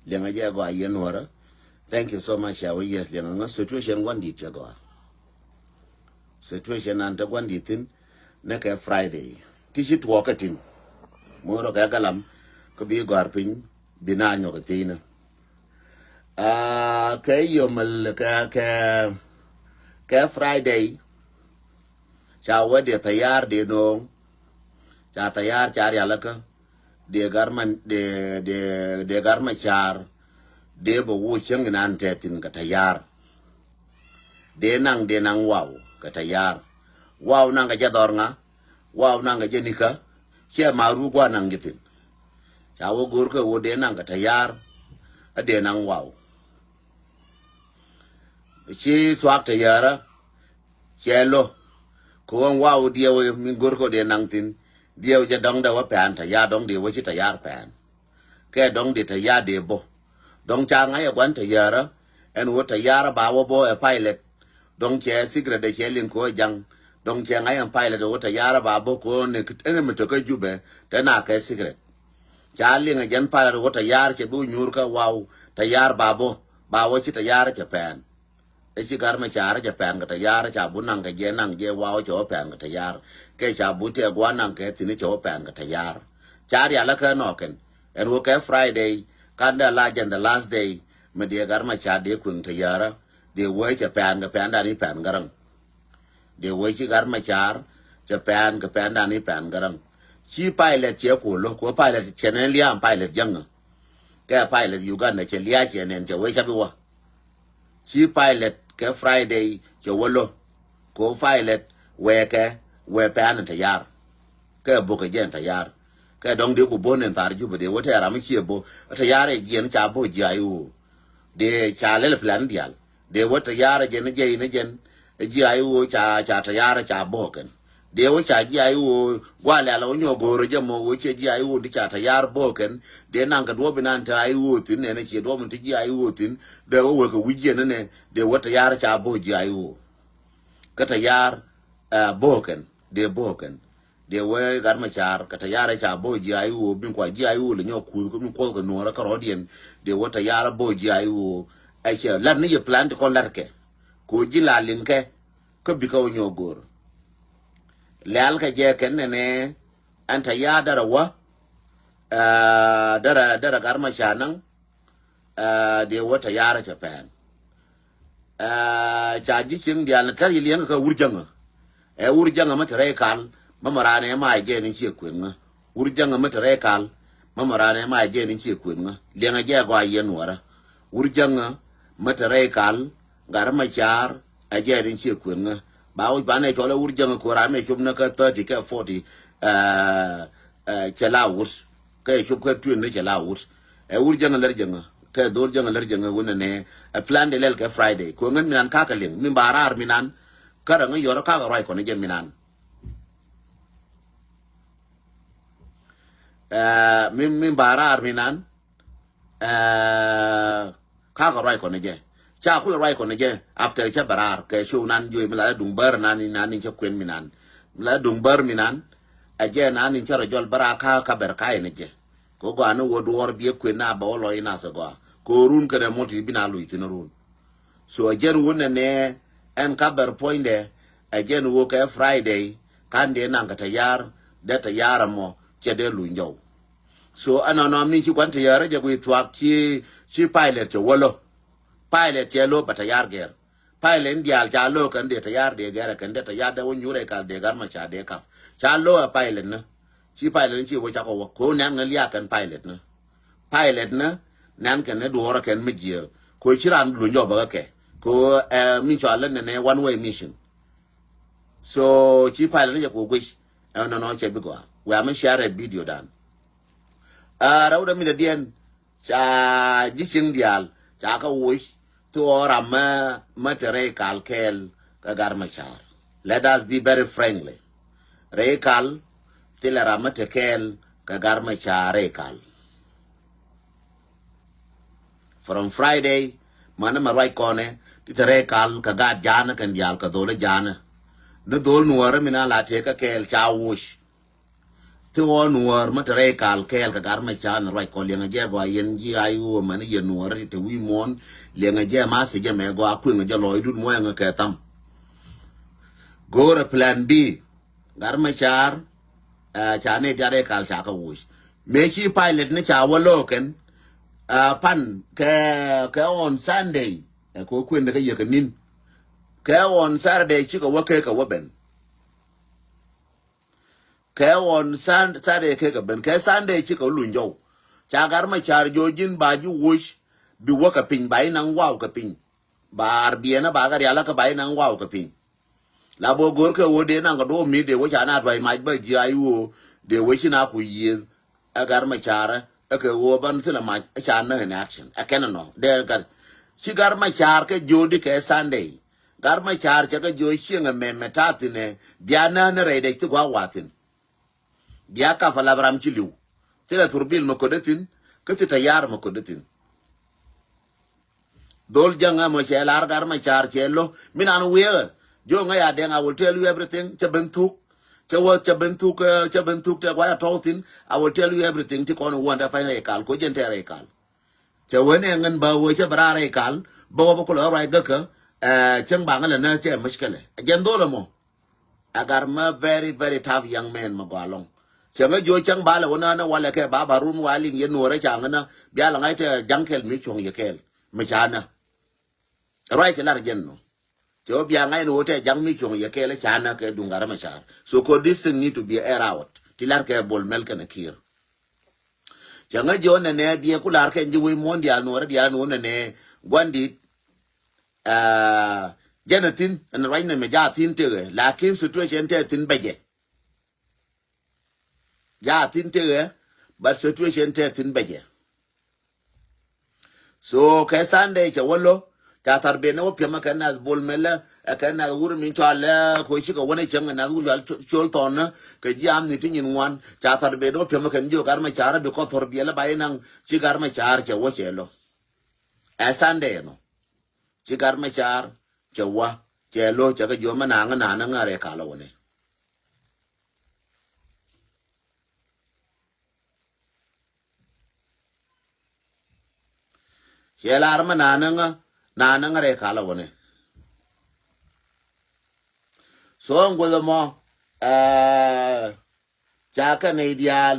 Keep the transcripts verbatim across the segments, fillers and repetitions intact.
Liɛŋɛ jɛ gɔaa yɛn wärä. Thank you so much, Shawi. Yes, liɛŋɛ ŋä situation guan dit cɛ gɔaa. Situation an te guan dit thin. Nɛ kɛ Friday ti ci tuɔɔk kɛ tin. Morɔ kɛ galam kä bi gɔr piny bi na nyɔk kɛ thin. Aa, kɛ yom kɛ kɛ kɛ Friday. Ca wä de tayar de noŋ. Ca tayar ca rial kä de gar ma de de de gar ma car. De bä wo cäŋ nan te thin kɛ tayar. De naŋ de naŋ waw kɛ tayar. Waw naŋ kɛ jɛ dhɔr ŋa. Waw naŋ kɛ jɛ nikä. Cɛ ma ru gua naŋ jɛ thin. Ca wä gor kɛ wo de naŋ kɛ tayar. A de naŋ waw. Ci thuak tayarä. Cɛ lo. Kɛ ɣän waw diɛw min gor kɛ de naŋ thin. Diɛw jɛ dɔŋ dɛ wä pɛn tayar dɔŋ de wä ci tayar pɛn. Kɛ dɔŋ de tayar de bo. Dɔŋ ca ŋa̱c ɛ guan tayarä. Ɛn wä tayarä ba wä bo ɛ pilot. Dɔŋ cɛ secret de cɛ liŋ ko jaŋ. Dɔŋ cɛ ŋa̱c ɛn pilot wä tayarä ba bo ko ne ɛn mi tökä Jubɛ. Tɛ na kɛ secret. Ca liŋ ɛ jɛn pilot wä tayar cɛ bi wä nyuur kä waw tayar ba bo. Ba wä ci tayar cɛ pɛn. Ɛ ci gar ma car cɛ pɛn kɛ tayar ca bu naŋ kɛ jɛ naŋ jɛ waw cɛ wä pɛn kɛ tayar. Kɛ ca bu tɛ gua naŋ kɛ thin cɛ wä pɛn kɛ tayar. Ca rial kɛ nɔkɛn. Ɛn wä kɛ Friday kan dɛ la jɛn the last day. Mɛ diɛ gar ma car diɛ kueŋ tayarä. Diɛ wä cɛ pɛn kɛ pɛn dan i̱ pɛn garaŋ. Diɛ wä ci gar ma car cɛ pɛn kɛ pɛn dan i̱ pɛn garaŋ. Ci pilot cɛ kuɔ lo kuɔ pilot cɛ nɛn liaam pilot jäŋä. Kɛ pilot Uganda cɛ liaam cɛ nɛn cɛ wä ca bi wä. Ci pilot kɛ Friday cɛ wä lo. Ko pilot wɛ kɛ wɛ pɛn tayar. Kɛ bok kɛ jɛn tayar. Kɛ dɔŋ dee ku bon in thar Jubɛ dee wä tɛ ram ciɛ bo. Tayar ɛ jiɛn ca bo jiay wo. Dee ca lɛl plan dial. Dee wä tayar ɛ jɛn jɛ in jɛn. Jiay wo ca ca tayar ca bo kɛn. Dee wä ca jiay wo gua lɛl wä nyɔ goro jɛ mɔ wo cɛ jiay wo di ca tayar bo kɛn. Dee naŋ kɛ duɔp inan tayar wo thin nɛn ciɛ duɔp in ti jiay wo thin. Dee wä wä kɛ wi̱c jɛn nɛ. Dee wä tayar ca bo jiay wo. Kä tayar ɛ bo kɛn. Dee bo kɛn. Dee wee gat ma car kɛ tɛ yarɛ ca bo ji̱ ay ɣöö bin kua ji̱ ay ɣöö lɛ nyɔk kuth kä min kuɔth kɛ nuɔrä kä rɔ̱diɛn. Dee wee tɛ yarɛ bo ji̱ ay ɣöö ɛ cɛ lat ni yɛ plan ti kɔn lat kɛ. Kɛ ɣöö ji̱ la liŋ kɛ kä bi kä wä nyɔk go̱o̱r. Lɛal kɛ jɛ kɛn nɛnɛ ɛn tɛ yaar dɛrɛ wä. Dɛrɛ dɛrɛ gat ma car naŋ. Dee wä tɛ yaar cɛ pɛn. Ca ji̱ cieŋ diaal ni tɛr yi liɛŋ kɛ wur jäŋä. Ɛ wur jäŋä mi te rɛy kal. Mama raan ɛ ma jɛ ni ciɛ kuën ŋä. Wur jäŋä mi te rɛy kal. Mama raan ɛ ma jɛ ni ciɛ kuën ŋä. Liɛŋɛ jɛ gɔaa yɛn wärä. Wur jäŋä mi te rɛy kal. Gat ma car ɛ jɛ ni ciɛ kuën ŋä. Ba wi̱c banɛ cɔl ɛ wur jäŋä kuɛ raan mɛ cop ni kä thirty kɛ forty. Cɛ la wur. Kɛ cop kɛ tuën ni cɛ la wut. Ɛ wur jäŋä lär jäŋä kɛ dhol jäŋä lär jäŋä wun nɛ. Ɛ plan de lɛl kɛ Friday kɛ ŋän minan kakä liŋ min ba raar minan. Kärɛ ŋä yɔrɔ kakä ruac kɔn jɛ minan. Ɛ min min ba raar minan. Ɛ kakä ruac kɔn jɛ ca kulɛ ruac kɔn jɛ. After cɛ bɛ raar kɛ show nan juɔy mi la duŋ bär nan nan ni cɛ kuɛn minan. Mi la duŋ bär minan. Ɛ jɛ nan ni cɛ rɔ jɔl bär a kakä bɛr ka̱a̱c ni jɛ. Kɛ gɔaa ni wä duɔɔr biɛ kuën na bɛ wä lɔc inath ɛ gɔaa kɛ ɣöö run kɛnɛ mɔti bi na luc thi̱n run. So ɛ jɛn wä nɛnɛ ɛn ka bɛr puɔ̱nydɛ. Ɛ jɛn wä kɛ Friday ka̱n dee naŋ kɛ tɛ yaar dee tɛ yaar ɛmɔ cɛ dee luny jɔw. So ɛnɔnɔ mi ci gua̱n tɛ yaar ɛ jɛ guiy thuak ci ci pilot cɛ wä lo̱. Pilot cɛ lo̱ bɛ tɛ yaar gɛr. Pilot in diaal ca lo̱ kɛn dee tɛ yaar dee gɛr ɛ kɛn dee tɛ yaar dee wä nyuur ɛ kal dee gar ma ca dee kap ca lo̱ ɛ pilot ni. Ci pilot ni ci wä cakɔ wä ko nɛn ni liak kɛn pilot ni. Pilot ni nɛn kɛn ni duɔɔrä kɛn mi jiɛ ko ci ran luny jɔ bä kɛ ko ɛ mi cɔal ni nɛ one way mission. So ci pilot ni jɛ ko guic ɛ nɔnɔ cɛ bi gɔaa wɛ mi share video dan. Ɛ rɛw dɛ mi dɛ diɛn ca ji̱ cieŋ diaal ca kɛ woc. Thok ram mä mä te rɛy kal kɛɛl kɛ gar ma car. Let us be very frankly. Rɛy kal thilɛ ram mä te kɛɛl kɛ gar ma car rɛy kal. From Friday manä ma ruac kɔnɛ ti te rɛy kal kɛ gaat jaanä kɛn diaal kɛ dholä jaanä. Ni dhol nuɔrä mi na la tëë kä kɛɛl ca woc. Ti ɣɔɔ Nuɔɔr mi te rɛy kal kɛɛl kɛ Gat Macar ni ruac kɔ liɛŋɛ jɛ gɔaa yɛn ji̱ ay ɣöö mɛn yɛn Nuɔɔr te wi̱i̱ muɔ̱ɔ̱n liɛŋɛ jɛ ma thiecɛ mɛ gɔaa kueŋɛ jɛ lɔɔcdun muɔ̱ɔ̱ŋɛ kɛ tham. Go̱o̱rɛ plan B. Gat Macar, ɛ, ca ni diat rɛy kal ca kɛ woc. Mëë ci pilot ni ca wä lo̱o̱kɛn, ɛ, pan kɛ, kɛ on Sunday, ɛ, kɛ kuën ni kä yɛ kɛ ni̱n. Kɛ on Saturday cikɛ wä kɛ kɛ wä ben. Kɛ on Sun-, Saturday kɛ kɛ ben. Kɛ Sunday cikɛ wä luny jɔw. Ca Gat Macar jiök ji̱n ba ji̱ woc bi wä kɛ piny, ba ji̱ naŋ waw kɛ piny. Ba arbiɛnä ba kɛ rial kä ba ji̱ naŋ waw kɛ piny. La bä go̱o̱r kɛ ɣöö dee naŋ kɛ duɔ̱ɔ̱p mi dee wä ca na tuac mac bä ji̱ ay ɣöö dee wä ci na ku yiëëth. Ɛ Gat Macar ɛ kɛ ɣöö ban thilɛ mac ɛ ca näk in action ɛ kɛn ɛnɔ dee gat. Ci Gat Macar kɛ jiöödi kɛ Sunday. Gat Macar cɛ kɛ jiöö cieŋ ɛmɛ mɛ ta̱a̱ thi̱n ɛ bia näk ni rɛydɛ ci gua̱a̱k wa̱a̱ thi̱n. Bia kap a lap ram ci li̱w. Thilɛ thurbil mɛ ko̱dä thi̱n kä thi tayar mɛ ko̱dä thi̱n. Dhol jäŋ ɛmɔ cɛ lar Gat Macar cɛ lo̱ mi nan wiee. Jiök ŋäc a dɛŋ, I will tell you everything. Cɛ ben thuk. Cɛ wä cɛ ben thuk, eh, cɛ ben thuk tɛ guay a tɔw thi̱n. I will tell you everything ti kɔn wuɔ̱n tɛ pany rɛy kal ko jɛn tɛ rɛy kal. Cɛ wen ɛ ŋän bä wee cɛ bɛ raar rɛy kal bä wä bä kulɛ ruac gäkä. Eh, cäŋ baŋä lɛ nä cɛ mushkilɛ. Jɛn dhol ɛmɔ. Ɛ Gat mɛ very, very tough young man mɛ gɔaa lɔŋ. Cɛ ŋä jiö cäŋ ba lɛ wä nä nä walɛ kɛ ba ba run wa liŋ yɛ nuɔrɛ ca ŋä nä bia lɛ ŋa̱c tɛ jaŋ kɛl mi cuɔ̱ŋ yɛ kɛɛl mi ca nä. Ruac kɛ lar jɛn nɔ. Cɛ wä bia ŋa̱c ni wä tɛ jaŋ mi cuɔ̱ŋ yɛ kɛɛl ca nä kɛ duŋ Gat Macar. So ko this thing need to be air out. Ti lar kɛ Bol Mel kɛnɛ Kiir. Cɛ ŋä jiö nɛnɛ biɛ ku lar kɛn ji̱ wec muɔ̱n diaal nuɔrɛ diaal nuɔr nɛnɛ gua̱n dit. Ah, jɛn a thi̱n ɛn ruac nɛmɛ ja thi̱n tekɛ lakin situation tɛ thi̱n bɛcɛ. Ja thi̱n tekɛ, but situation tɛ thi̱n bɛcɛ. So kɛ Sunday cɛ wä lo̱ ca thar ben ni wä piɛmɛ kɛ nath Bol Mel ɛ kɛ nath wur min cɔal ɛ ko cikɛ wä ni cäŋ ɛ nath wur cɔal Col Thɔn ɛ kɛ ji̱ am ni ti nyin ŋuan ca thar ben ni wä piɛmɛ kɛn jiök Gat Macar bi kɔth thor biɛl ɛ ba inaŋ ci Gat Macar cɛ wä cɛ lo̱. Ɛ Sunday ɛnɔ. Ci Gat Macar cɛ wä cɛ lo̱ cɛ kɛ jiök mɛ naŋä naŋä ŋä rɛy kal ɛ wä ni. Cɛ lar mɛ naŋä naŋä rɛy kal ɛ wä ni. So ŋuɔth ɛmɔ, eh, ca kɛ nɛy diaal.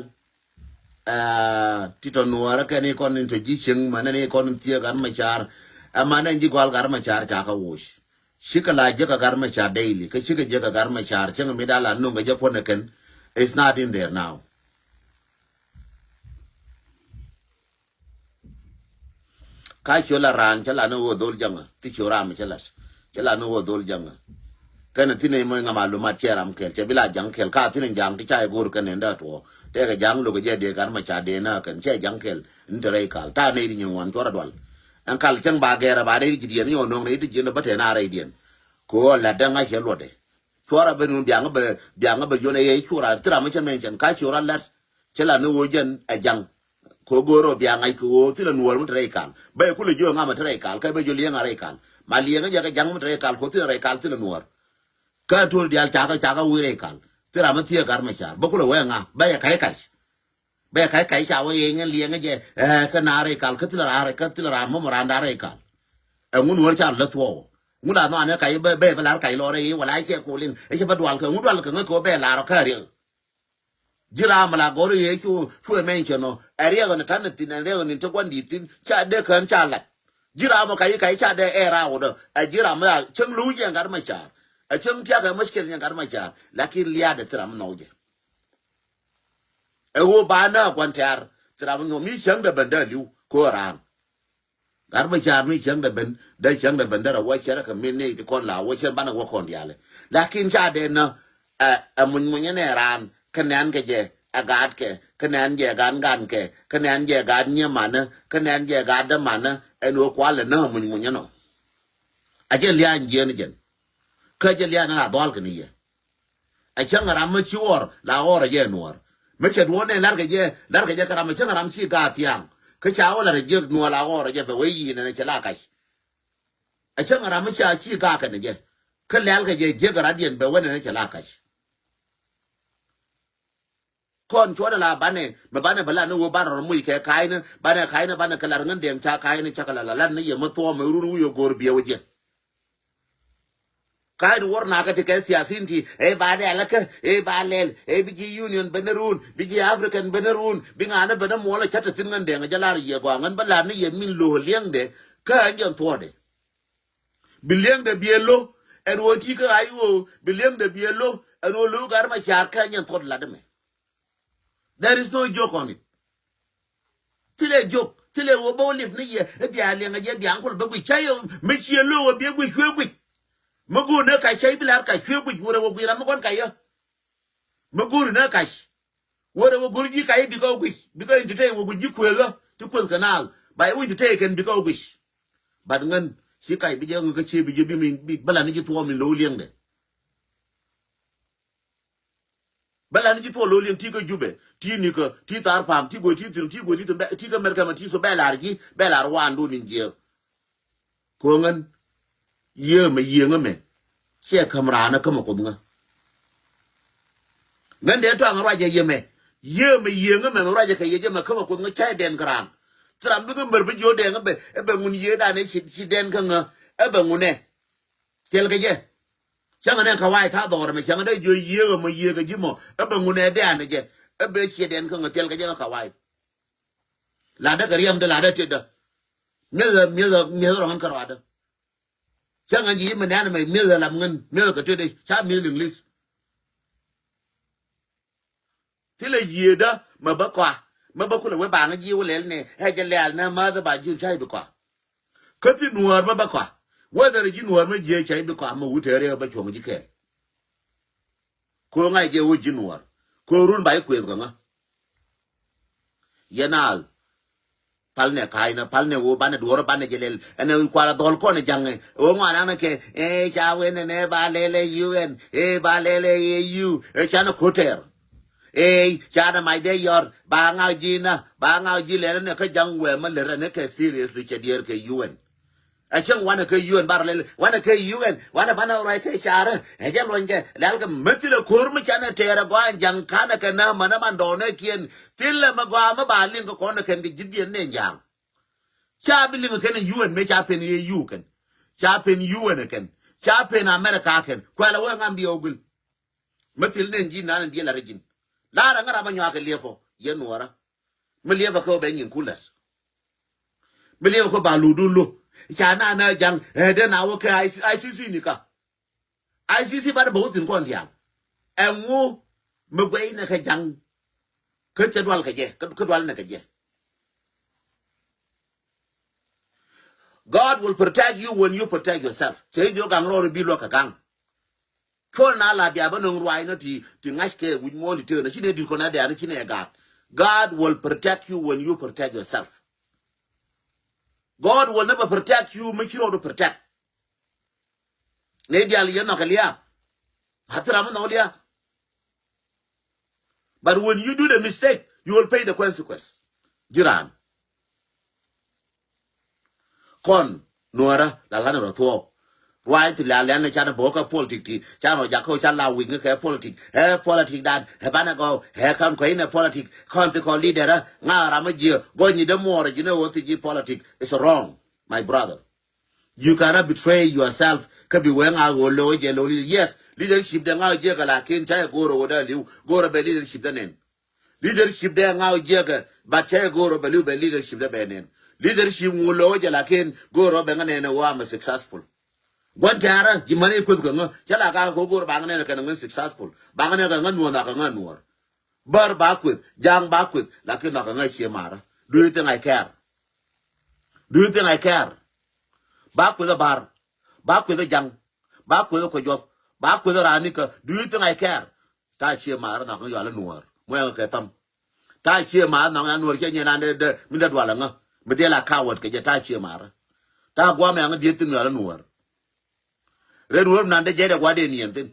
Ah, ti tɔ nuɔɔrä kɛn i̱ kɔn in tɔ ji̱ cieŋ manɛ ni kɔn in thieek Gat Macar. Ɛ manɛ in ji̱ gɔal Gat Macar ca kä woc. Cikɛ la jiäkä Gat Macar daily kä cikɛ jiäkä Gat Macar cieŋ mi dal a nuŋ kɛ jɛ kuɔn ɛ kɛn. It's not in there now. Ka ciö la raan cä la ni ɣöö dhol jäŋä thi ciö ram cä lat. Cä la ni ɣöö dhol jäŋä. Kɛn thin ɛ mɔc ŋa malumat cɛ ram kɛl cɛ bi la jaŋ kɛl ka thin ɛ jaŋ ti ca ɛ go̱o̱r kɛn ɛ ndä tuɔ. Tɛkɛ jaŋ lo̱k ɛ jɛ dee Gat Macar dee nä kɛn cɛ jaŋ kɛl ni te rɛy kal ta nɛy di nyin ŋuan cuɔrɛ dual. Ɛn kal cäŋ ba gɛɛrɛ ba nɛy di ji̱ diɛn yɔ no̱o̱ŋ nɛy di ji̱ diɛn bä tɛn a rɛy diɛn. Kɛ ɣöö lat däŋ a cɛ luɔtdɛ. Cuɔrɛ ben wun biaŋ bɛ biaŋ bɛ yonɛ yɛ cura ti ram cɛ mɛn cɛn ka cura lat. Cɛ la ni ɣöö jɛn ɛ jaŋ. Ko go̱o̱r ɔ bia ŋa̱c kɛ ɣöö thilɛ nuɔɔr mi te rɛy kal bɛ kulɛ jiö ŋa mi te rɛy kal kɛ bɛ jiö liɛŋ a rɛy kal. Ma liɛŋ jɛ kɛ jaŋ mi te rɛy kal ko thilɛ rɛy kal thilɛ nuɔɔr. Kä tuɔl diaal cakɛ cakɛ wi̱i̱ rɛy kal. Thil ram mi thiee Gat Macar bä kulɛ wee ŋa bɛ yɛ kac kac. Bɛ yɛ kac kac ca wee yɛ ŋɛn liɛŋ jɛ. Ɛ kä na rɛy kal kä thilɛ ram rɛy kä thilɛ ram mɔmɔ ram da rɛy kal. Ɛ ŋun wär ca lä thuɔɔk ŋun la nhɔanɛ kac bɛ bɛ bɛ lar kac lɔ rɛy wala cɛ kuliŋ ɛ cɛ bä dual kɛ ŋun dual kɛ ŋä kɛ wä bɛ lar ɔ kä riɛk. Ji̱ ram la gɔr yee cu cu ɛ mɛny cɛ nɔ ɛ riɛk ni ta̱n ni thin ɛ riɛk ni te gua̱n di̱i̱t thin ca dee kään ca lat. Ji̱ ram ka yi ka yi ca dee ɛ raw dɔ ɛ ji̱ ram ya cäŋ lo̱w jɛ Gat Macar. Ɛ cäŋ tiak ɛ mushkil jɛ Gat Macar lakin liaat ɛ thi ram nhɔw jɛ. Ɛ ɣöö ba nä gua̱n tɛ̈r thi ram nhɔw mi cäŋ dee ben dee li̱w ko ram. Gat Macar mi cäŋ dee ben dee cäŋ dee ben dee rɛ wä cɛ rɛ kɛ min ni ti kɔn la wä cɛ banɛ wä kɔn diaal. Lakin ca dee nä ɛ ɛ muny muny nɛ raan kä nɛn kɛ jɛ ɛ gaat kɛ kä nɛn jɛ gaat gan kɛ kä nɛn jɛ gaat nyie manä kä nɛn jɛ gaat dä manä ɛn wä kual ɛ nä muny muny nɔ. A jɛ lia̱a̱ny jiɛn jɛn kä jɛ lia̱a̱ny nɛ la dhɔal kɛ ni yɛ. A cäŋ ram mi ci ɣɔr la ɣɔr a jɛ nuɔr. Mi cɛ duɔ̱ɔ̱n nɛ lar kɛ jɛ lar kɛ jɛ kä ram a cäŋ ram ci gaat thiaŋ. Kä ca wä lar a jɛ nuɔr la ɣɔr a jɛ bɛ wee yi̱i̱n nɛ cɛ la kac. A cäŋ ram mi ca ci gaat kɛ ni jɛ. Kä lɛl kɛ jɛ jiäk rat yɛn bɛ wee nɛ cɛ la kac. Kɔn cuɔt ala banɛ, mɛ banɛ bɛ lat ni wä banɛ rɔ muc kɛ ka̱a̱cni, banɛ ka̱a̱cni, banɛ kɛ lat ŋän dɛŋ ca ka̱a̱cni, cakɛ la la lat ni yɛ mi thuɔ̱ɔ̱m mɛ run wi̱i̱ ɔ go̱o̱r biɛ wä jiɛn. Ka̱a̱cni wär nakä ti kɛ siasin ti, ɛ ba dɛl kä, ɛ ba lɛl, ɛ bi ji̱ union ben run, bi ji̱ African ben run, bi ŋa̱ni ben muɔl cä te thi̱n ŋän dɛŋ jɛ lar yɛ gɔaa ŋän bä lat ni yɛ min lo̱o̱ liɛŋdɛ, kä ɛn jɛn thuɔɔdɛ. Bi liɛŋdɛ biɛ lo̱, ɛn wä ti kä ay wä, bi liɛŋdɛ biɛ lo̱, ɛn wä lo̱ gar ma ca̱a̱r kä ɛn jɛn thuɔɔd lat mɛ. There is no joke on it. Thilɛ joke, thilɛ wä bä wä lip ni yɛ, ɛ bia liɛŋ a jɛ bia ankol bä guic, ca yɛ, mi ciɛ lo̱ wä biɛ guic, cuɛ guic. Mi go̱o̱r ni kac ca i̱ bi lar kac cuɛ guic, wurɛ wä guic ram mi gua̱n kac yä. Mi go̱o̱r ni kac. Wurɛ wä go̱o̱r ji̱ kac i̱ bikɛ wä guic, bikɛ in ti tɛy wä guic ji̱ kuëth yä, ti kuëth kɛ naath. Ba i̱ wä in ti tɛy kɛn bikɛ wä guic. But ŋän, ci kac bi jɛ ŋä kä cië bi jɛ bi mi, bi bä la ni ji̱ thuɔɔm in lo̱w liɛŋdɛ. Bä la ni ji̱ thuɔɔm lo̱w liɛŋ ti kä Jubɛ, ti nikä, ti thar pam, ti go̱o̱r ti thi̱n, ti go̱o̱r ti thi̱n, bɛ, ti kä Mɛrkɛ mɛ ti so bɛ lar ji̱, bɛ lar waan duun in jiɛ. Ko̱ŋän, yiëë mɛ yiëë ŋä mɛ. Ciɛ käm raan ɛ kämɛ kuoth ŋä. Ŋän dee tɔaŋ ruacɛ yiëë mɛ. Yiëë mɛ yiëë ŋä mɛ mɛ ruacɛ kɛ yɛ jɛ mɛ kämɛ kuoth ŋä cä ɛ dɛn kɛ raan. Thil ram bi ŋä mär bi jiö dɛn ɛ bɛ, ɛ bɛ ŋun yiëë dan ɛ ci, ci dɛn kä ŋä, ɛ bɛ ŋun ɛ. Thil kɛ jɛ. Cäŋɛ nɛ kɛ wa̱a̱ ta̱a̱ dhɔr mɛ cäŋɛ dee jiö yiëë mɛ yiëë kɛ ji̱ mɔ, ɛ bɛ ŋun ɛ dɛn ɛ jɛ. Ɛ bɛ ciɛ dɛn kä ŋä thil kɛ jɛ kä kɛ wa̱a̱. La dee kɛ riɛm dee la dee tet dee. Mi̱eth, mi̱eth, mi̱eth rɔ̱ŋ in kärɔadä. Cä ŋän ji̱ mi nɛn mɛ mi̱eth lam ŋän, mi̱eth kɛ tetdɛ, ca mi̱eth Liŋli̱th. Thilɛ yiëëdä mɛ bä kɔa, mɛ bä kulɛ wee baŋä ji̱ wä lɛl nɛ, ɛ jɛ lɛl nɛ mäth ba ji̱ ca i̱ bi kɔa. Kä thi nuäär mɛ bä kɔa. Whether ji̱ nuäär mɛ jiɛ ca i̱ bi kɔa mɛ wut tɛɛrɛ bä cuɔ̱ŋ ji̱ kɛɛl. Ko̱ ŋa̱c jɛ wä ji̱ nuɔɔr. Ko̱ run ba i̱ kuëth kɛ ŋä. Yɛn a pal nɛ ka̱a̱cnä, pal nɛ ɣöö banɛ duɔ̱ɔ̱r banɛ jɛ lɛl. Ɛn ɛ kual a dhɔl kɔn ɛ ja̱ŋ ɛ ɣöö ŋɔan an kɛ ɛ ca wen ɛn ɛ ba lɛl ɛ U N, ɛ ba lɛl ɛ A U, ɛ canɛ ko̱tɛɛr. Ɛ canɛ mac dee yɔr ba ŋa̱c ji̱ na, ba ŋa̱c ji̱ lɛl ɛn ɛ kä ja̱ŋ wɛɛ mä lɛr ɛn ɛ kɛ seriously cɛ diɛɛr kɛ U N. Ɛ cäŋ wanɛ kɛ U N bar lɛl, wanɛ kɛ U N, wanɛ banɛ ruac kɛ carɛ. Ɛ jɛ luɔny kɛ lɛl kɛ mäthilɛ ko̱r mi canɛ tɛɛrɛ gɔaa ɛn ja̱ŋ kanɛ kɛ nä mänä man dɔɔnɛ kiɛn. Thilɛ mɛ gɔaa mi ba liŋ kɛ kɔn ɛ kɛn kɛ ji̱ diɛn ni ɛn ja̱ŋ. Ca bi liŋ kɛn ɛ U N mëë ca pen yɛ U kɛn. Ca pen U N ɛ kɛn. Ca pen America kɛn. Kuɛlɛ wee ŋa̱m bi ɛ wä guil. Mäthil ni ɛn ji̱ nan ɛn bi ɛ la̱t ɛ ji̱n. La̱rä ŋä ram ɛ nyɔak kɛ liɛpɔ yɛ nuɔɔrä. Mi liɛpɛ kɛ wä bɛ nyin kulɛt. Mi liɛpɛ kɛ ba ludun lo. Ca na na ja̱ŋ ɛ den a wä kɛ I C C ni ka. I C C banɛ bä wä thin kɔn diaal. Ɛŋu mi guɛy nɛ kɛ ja̱ŋ. Kä cɛ dual kɛ jɛ, kä dual nɛ kɛ jɛ. God will protect you when you protect yourself. Cɛ i̱ jiök gaŋ rɔɔd i̱ bi luäk kɛ gaŋ. Cuɔl na la bia bä no̱ŋ ruaacnä ti, ti ŋa̱ckɛ wi̱c muɔ̱ɔ̱n ti tëë na ci nɛ di̱t kɔn a diaani ci nɛ gaat. God will protect you when you protect yourself. God will never protect you mi ci rɔɔdu protect. Nɛ diaal yɛ nhɔk kɛ liaak. A thil ram mi nhɔk liaak. But when you do the mistake, you will pay the consequence. Ji̱ raan. Kɔn nuɔrä la lanɛ rɔ thuɔɔk. Ruac ti la lɛn ni canɛ bo̱o̱k kɛ politik ti canɛ rɔ jakä ca la wi̱i̱ ŋä kɛ politik. Ɛ politik dan ɛ banɛ gɔw ɛ kan kɔc inɛ politik. Kɔn ti kɔn leader ɛ ŋa ram ɛ jiɛ gɔny ni dee muɔɔr ji̱n ɛ wä thi ji̱ politik. It's wrong, my brother. You cannot betray yourself. Kä bi wee ŋa ɣöö lo̱ jɛ lo̱ leader. Yes, leadership de ŋa jɛ kɛ lakin ca jɛ go̱o̱r ɣöö dee li̱w go̱o̱r bɛ leadership de nɛn. Leadership de ŋa jɛ kɛ, but ca jɛ go̱o̱r bɛ li̱w bɛ leadership de bɛ nɛn. Leadership ŋu lo̱ jɛ lakin go̱o̱r bɛ ŋa nɛn ɣöö am successful. Gua̱n tɛ̈rä ji̱ mani kueth kɛ ŋä ca la ka kɛ go̱o̱r ba ŋa nɛn kɛ ŋa successful ba ŋa nɛn kɛ ŋa nuɔ̱ɔ̱r na kɛ ŋa nuɔ̱ɔ̱r. Bär ba kueth, ja̱a̱ŋ ba kueth, lakin nhɔakɛ ŋäc cie marä. Do you think I care? Do you think I care? Ba kueth ɛ bär, ba kueth ɛ ja̱ŋ, ba kueth ɛ kuec juɔth, ba kueth ɛ raan nikä. Do you think I care? Ta̱a̱ cie marä nhɔakɛ ŋäc yual ɛ nuɔ̱ɔ̱r. Muɛŋɛ kɛ thäm. Ta̱a̱ cie marä nhɔakɛ ŋäc nuɔ̱ɔ̱r cie nyɛ naan dee, dee, mi dee dual ɛ ŋä. Mi dee la coward kɛ jɛ ta̱a̱ cie marä. Ta̱a̱ gua̱a̱mɛ ŋä dieth thi̱n yual ɛ nuɔ̱ɔ̱r. Ren wä nan dee jɛy dee gua̱a̱r dee niɛn thi̱n.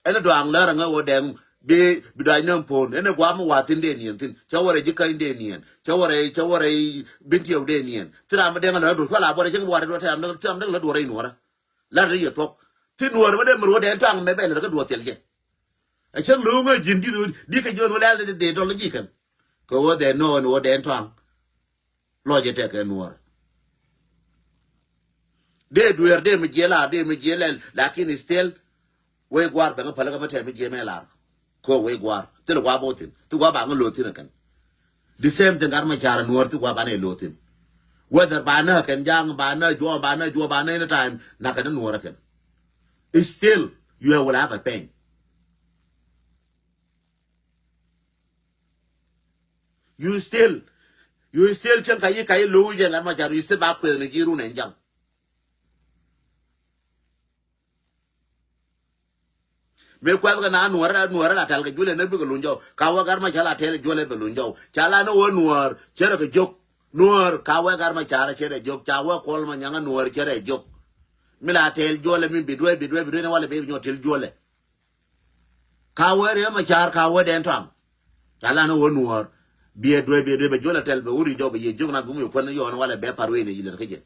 Ɛn ɛ dɔaŋ lär ɛŋä wä dɛŋ bi, bi dac nɛm po̱o̱n. Ɛn ɛ gua̱a̱r mi wa̱a̱ thi̱n dee niɛn thi̱n. Cä wä rɛy ji̱ käny dee niɛn. Cä wä rɛy, cä wä rɛy bin tiɛw dee niɛn. Thil ram mi dɛŋ ɛ lär duɔ̱r. Kuɛ la buɔrɛ cäŋ bi wa̱a̱ rɛy duɔ̱r thil ram dɛŋ, thil ram dɛŋ lär duɔ̱r rɛy nuɔ̱ɔ̱rä. Lär rɛy yɛ thuɔ̱k. Thil nuɔ̱ɔ̱r mi dee mi ruɔ̱ dɛn tɔaŋ mɛ bɛ lär kä duɔ̱ɔ̱r thil jɛ. A cäŋ lo̱o̱ŋ a ji̱n di̱t ɣöö di̱t kɛ jiɔn wä lɛl dee dɔl ji̱ kɛn. Kɛ ɣöö dee nööŋ ɣöö dee tɔaŋ. Lɔc ɛ tɛk kɛ nuɔ̱ɔ̱r. Dee dueer dee mi jiɛ lar dee mi jiɛ lɛl lakin still. Wec gua̱a̱r bɛ ŋä päl kä mi tɛm mi jiɛ mɛ lar. Kɛ wec gua̱a̱r thil gua̱a̱ bä wä thi̱n thil gua̱a̱ ba ŋä lo̱o̱ thi̱n ɛ kɛn. The same thing gat mɛ car nuɔ̱ɔ̱r thil gua̱a̱ ba nɛ lo̱o̱ thi̱n. Whether ba nä kɛn ja̱a̱ŋ ba nä juɔ̱ɔ̱ŋ ba nä juɔ̱ɔ̱ŋ ba nä any time na kɛn nuɔ̱ɔ̱r ɛ kɛn. Still you will have a pain. You still, you still cieŋ ka yi ka yi lo̱w jɛ ŋa̱t ma car you still ba kueth ni ji̱ run ɛn jaŋ. Mëë kuɛth kɛ na nuɔ̱ɔ̱rä nuɔ̱ɔ̱rä la tɛl kɛ juɔlɛ ni bikɛ luny jɔw ka wä gar ma ca la tɛl juɔlɛ bɛ luny jɔw ca la ni wä nuɔ̱ɔ̱r cɛ rɛ kɛ jok. Nuɔ̱ɔ̱r ka wä gar ma car cɛ rɛ jok ca wä kuɔl ma nyaŋä nuɔ̱ɔ̱r cɛ rɛ jok. Mi la tɛl juɔlɛ mi bi duee bi duee bi duee ni walɛ bi bi nyɔ tɛl juɔlɛ. Ka wee riɛm a ca̱a̱r ka wee dɛn tɔaŋ. Ca lan wee nuɔ̱ɔ̱r. Biɛ duee biɛ duee bɛ juɔl a tɛl bɛ wuri jɔk bɛ yiëë jiök na bi mu yɛ kuän yɔɔn walɛ bɛ par wee ni yi lɛr kä jɛ.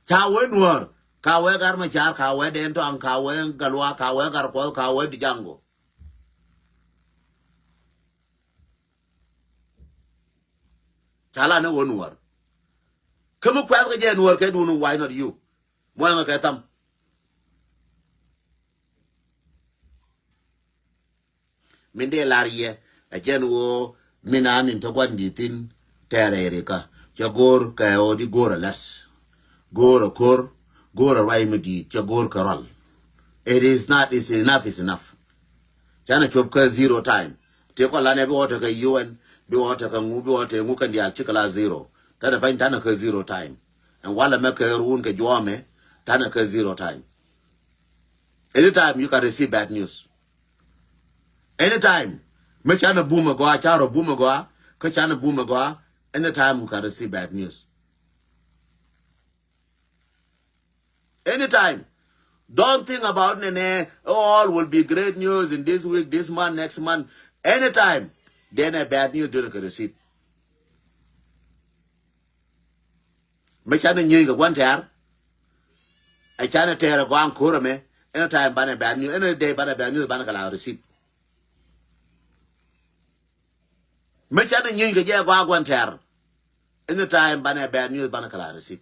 Ca wee nuɔ̱ɔ̱r ka wee gar ma ca̱a̱r ka wee dɛn tɔaŋ ka wee galua ka wee gar kuɔth ka wee di jaŋgo. Ca lan wee nuɔ̱ɔ̱r. Kä mi kuɛth kɛ jɛ nuɔ̱ɔ̱r kɛ duun why not you. Muaŋ kɛ tham. Min dee lar yɛ a jɛn ɣöö min an in te gua̱n di̱i̱t thi̱n tɛɛrɛ rikä cɛ go̱o̱r kɛ ɣöö di go̱o̱r a lɛs. Go̱o̱r a ko̱r go̱o̱r a ruac mi di̱i̱t cɛ go̱o̱r kɛ rual. It is not is enough is enough. Canɛ cop kä zero time. Ti kɔ lanɛ bi wä tekɛ U N bi wä tekɛ ŋu bi wä tekɛ ŋu kɛn diaal cikɛ la zero. Tanɛ pany tanɛ kä zero time. Ɛn walɛ mɛ kɛ ruun kɛ juɔmɛ tanɛ kä zero time. Anytime you can receive bad news. Anytime. Mi canɛ bum a gɔaa carɔ bum a gɔaa kä canɛ bum a gɔaa. Anytime we can receive bad news. Anytime. Don't think about nene all will be great news in this week this month next month. Anytime. Then a bad news dole kɛ receive. Mi canɛ nyieeny kɛ gua̱n tɛ̈r. Ɛ canɛ tɛɛr ɛ gɔaa ko̱r ɛmɛ. Any time banɛ bad news any day banɛ bad news banɛ kɛ la receive. Mi canɛ nyieeny kɛ jɛ ɛ gɔaa gua̱n tɛ̈r. Any time banɛ bad news banɛ kɛ la receive.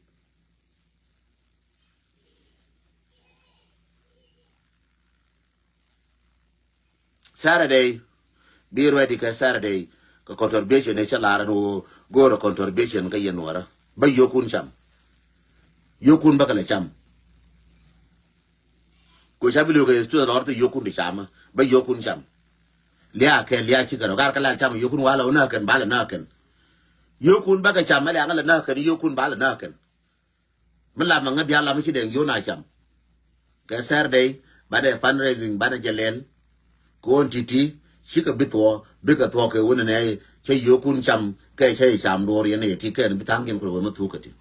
Saturday. Be ready kɛ Saturday. Kɛ contribution ni cɛ lar ni woo go̱o̱rɛ contribution kɛ yɛn wärä bä yokun cam. Yokun bä kɛ lɛ cam. Kɛ ca bi li̱w kɛ student lɔr ti yokun ti cam bä yokun cam. Liak kɛ liak ci kɛ rɔ gar kɛ lal cam yokun walɛ wä näk kɛn balɛ näk kɛn. Yokun bä kɛ cam mɛ liak ŋä lɛ näk kɛn yokun balɛ näk kɛn. Mi lam aŋä diaal lam ci dɛŋ yio̱n a cam. Kɛ Saturday banɛ fundraising banɛ jɛ lɛl. Kɛ ɣän ti̱ti̱ cikɛ bi thuɔɔ bikɛ thuɔɔ kɛ wun nɛ cä yio̱kun cam kɛ cä yɛ cam duɔɔr yɛn yɛ ti kɛn bi tha̱a̱ŋ kɛn kɛ wun mi thuuk kɛ ti.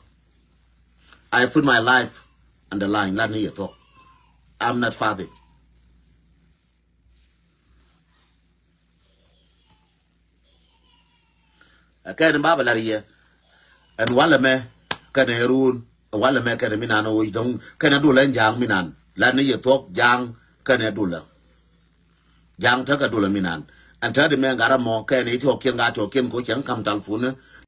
I put my life on the line lan ni yɛ thuɔk. I'm not father. Ɛ kɛn in ba bɛ lar yɛ ɛn walɛ mɛ kɛn ɛ ruun walɛ mɛ kɛn in mi nan ɛ woc dɔŋ kɛn ɛ dulɛ in ja̱a̱ŋ mi nan lan ni yɛ thuɔ̱k ja̱a̱ŋ kɛn ɛ dulɛ. Ja̱a̱ŋ tekɛ dulɛ mi nan ɛn te di mɛ gat ɛ mɔ kɛn in tiɔɔk kiɛn gat tiɔɔk kiɛn ko cɛŋ kam tal fun ni